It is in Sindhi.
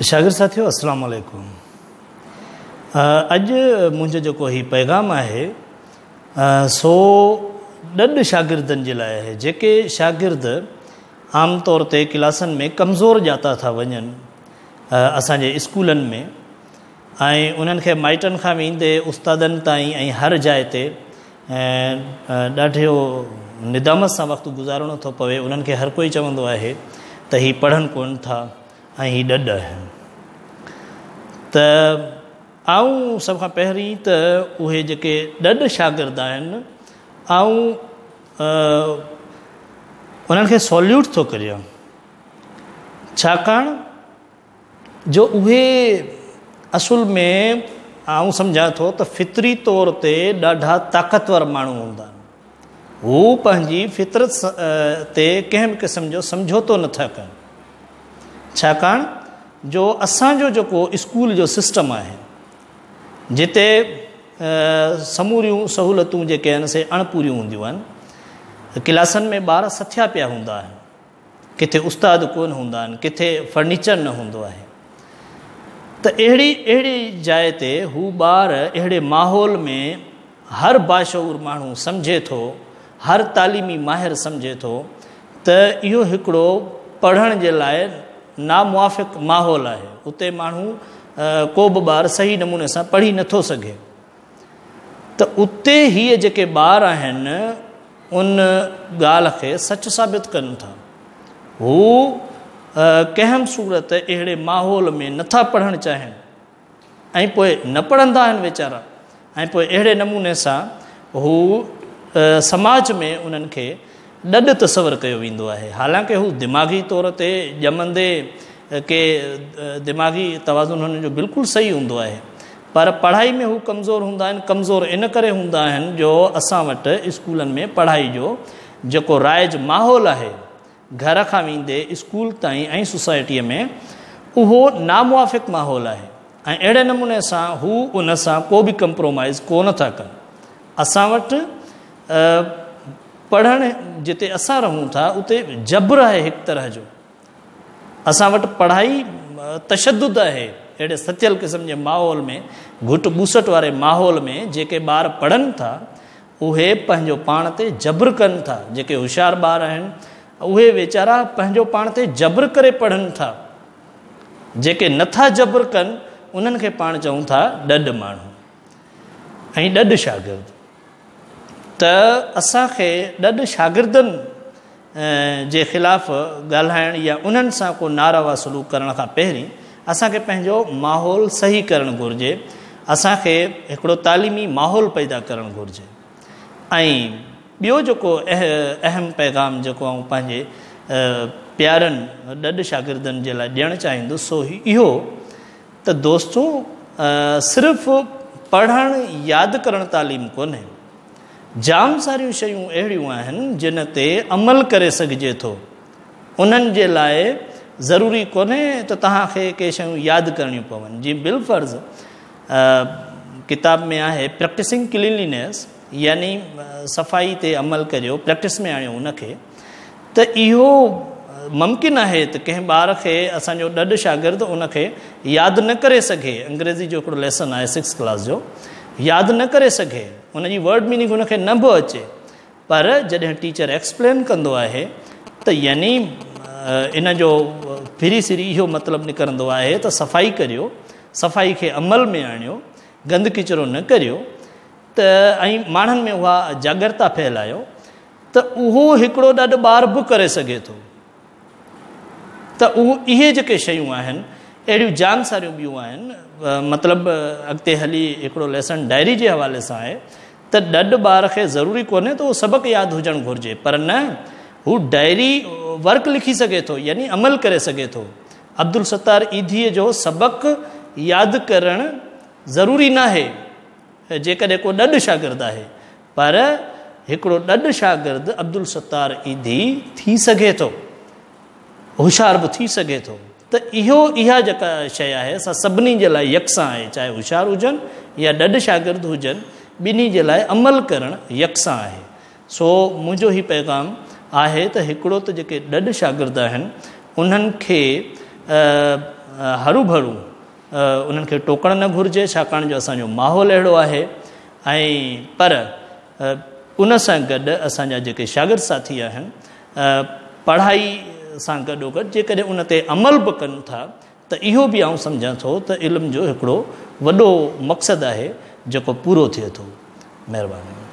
شاگرد ساٿيو السلام عليڪم اڄ منهنجو جيڪو هي پيغام آهي سو ڏڏ شاگردن جي لاء آهي جيڪي شاگرد عام طور تي ڪلاسن ۾ ڪمزور ڄاتا ٿا وڃن اسان جي اسڪولن ۾ ۽ انهن کي مائٽن کان ويندي استادن تائين ۽ هر جاء تي ڏاڍو ندامت سان وقت گذارڻو ٿو پوي انهن کي هر ڪوئي چوندو آهي ته هي پڙهن ڪونه ٿا ۽ هي ڏڏ آهن ته آئون سڀ کان پهرين ته اهي جيڪي ڏڏ شاگرد آهن آئون انهن کي سوليوٽ ٿو ڪريان ڇاڪاڻ جو اهي اصل ۾ آئون سمجهان ٿو ته فطري طور تي ڏاڍا طاقتور ماڻهو هوندا آهن هو پنهنجي فطرت تي ڪنهن به قسم جو سمجهوتو نه ٿا ڪن. ڇاڪاڻ جو اسان جو جيڪو اسڪول جو سسٽم آهي جتي سموريون سهولتون جيڪي آهن سي اڻپوريون هونديون آهن. ڪلاسن ۾ ٻار سٿيا پيا هوندا آهن. ڪٿي استاد ڪونه هوندا آهن، ڪٿي فرنيچر نه هوندو آهي ته اهڙي اهڙي جاء تي هو ٻار اهڙي ماحول ۾ هر باشعور ماڻهو سمجهي ٿو، هر تعليمي ماهر سمجهي ٿو ته اهو هڪڙو پڙهڻ جي لاء ناموافق ماحول آهي، اتي ماڻهو ڪو به ٻار صحيح نموني سان پڙهي نٿو سگهي ته اتي هيء جيڪي ٻار آهن ان ڳالهه کي سچ ثابت ڪن ٿا. هو ڪنهن به صورت اهڙي ماحول ۾ نٿا پڙهڻ چاهين ۽ پوء نه پڙهندا آهن ويچارا ۽ پوء اهڙي نموني سان هو سماج ۾ انهن کي ڏڏ تصور ڪيو ويندو آهي. حالانڪه هو دماغي طور تي ڄمندي ڪي دماغي توازن هنن جو بلڪل صحيح هوندو آهي پر پڙهائي ۾ هو ڪمزور هوندا آهن، ڪمزور ان ڪري هوندا آهن جو اسان وٽ اسڪولن ۾ پڙهائي جو جيڪو رائج ماحول آهي گهر کان ويندي اسڪول تائين ۽ سوسائٽيء ۾ اهو ناموافق ماحول آهي ۽ اهڙي نموني سان هو ان سان ڪو به ڪمپرومائيز ڪو نه ٿا ڪن. اسان وٽ پڙهڻ جتي اسان رهون ٿا اتي جبر آهي هڪ طرح جو. اسان وٽ پڙهائي تشدد آهي. اهڙي ستيل قسم جي ماحول ۾ گهٽ ٻوسٽ واري ماحول ۾ جيڪي ٻار پڙهن ٿا اهي پنهنجو پاڻ تي جبر ڪن ٿا. جيڪي هوشيار ٻار آهن اهي ويچارا پنهنجو پاڻ تي جبر ڪري پڙهن ٿا. جيڪي نٿا جبر ڪن انهن کي پاڻ چئون ٿا ڏڏ ماڻهو ۽ ڏڏ شاگرد. ته اسان کي ڏڏ شاگردن جي خلاف ڳالهائڻ يا انهن سان ڪو ناروا سلوڪ ڪرڻ کان پهرين اسان کي پنهنجو ماحول صحيح ڪرڻ گهرجي، اسان کي هڪڙو تعليمي ماحول پيدا ڪرڻ گهرجي ۽ ٻيو جيڪو اهم پيغام جيڪو آئون پنهنجي پيارن ڏڏ شاگردن جي لاء ڏيڻ چاهيندس سو اهو ته دوستو صرف پڙهڻ ياد ڪرڻ تعليم ڪونهي. جام ساريون شيون اهڙيون آهن جن تي عمل ڪري سگهجي ٿو. انهن جي لاء ضروري ڪونهي ته توهان کي ڪي شيون ياد ڪرڻيون پون. جيئن بالفرض ڪتاب ۾ آهي پريڪٽسنگ ڪلينلينيس يعني صفائي تي عمل ڪريو، پريڪٽس ۾ آڻيو ان کي. ته اهو ممڪن آهي ته ڪنهن ٻار کي اسان جو ڏڏ شاگرد ان کي ياد نه ڪري سگهي، انگريزي جو هڪڙو ليسن آهي سڪس ڪلاس جو، ياد نه ڪري سگهي، ان جي ورڊ ميننگ هن کي نه به اچي، پر جڏهن ٽيچر ايڪسپلين ڪندو آهي ته يعني ان جو ڦري سري اهو مطلب نڪرندو آهي ته صفائي ڪريو، صفائي کي عمل ۾ آڻيو، گند ڪچرو نه ڪريو ته ۽ ماڻهن ۾ اها جاڳرتا ڦهلايو ته اهو هڪڙو ڏڏ ٻار به ڪري سگهي ٿو ته اهو اهي جيڪي شيون آهن اهڙيون جام ساريون ٻيون آهن مطلب اڳتي هلي هڪڙو ليسن ڊائري جي حوالي سان آهي ته ڏڏ ٻار کي ضروري ڪونهي ته اهو سبق ياد هجڻ گهرجي پر نه هو ڊائري ورڪ لکي سگهي ٿو يعني عمل ڪري سگهي ٿو عبدالستار ايڌيء جو سبق ياد ڪرڻ ضروري ناهي جيڪڏهن ڪو ڏڏ شاگرد آهي پر هڪڙو ڏڏ شاگرد عبدالستار ايڌي ٿي سگهي ٿو، هوشيار به ٿي سگهي ٿو ته اهو اها جيڪا شيء آهي سا سڀني جي لاء يڪسان آهي، چاهي هوشيار هجن يا ڏڏ شاگرد هجن، ٻنهي جي لاء عمل ڪرڻ يڪسان آهي. سو منهنجو هي پيغام آهي ته هڪڙو ته جيڪي ڏڏ شاگرد آهن انهن کي هروڀرو انهن کي ٽوڪڻ نه گهرجي ڇاڪاڻ جو اسان جو ماحول اهڙو آهي ۽ پر ان سان گڏ اسان جا جيڪي شاگرد ساٿي آهن پڙهائي سان گڏوگڏ جيڪڏهن ان تي عمل به ڪن ٿا ته اهو به آئون سمجهان ٿو ته علم جو هڪڙو وڏو مقصد آهي جيڪو پورو ٿئي ٿو. مهرباني.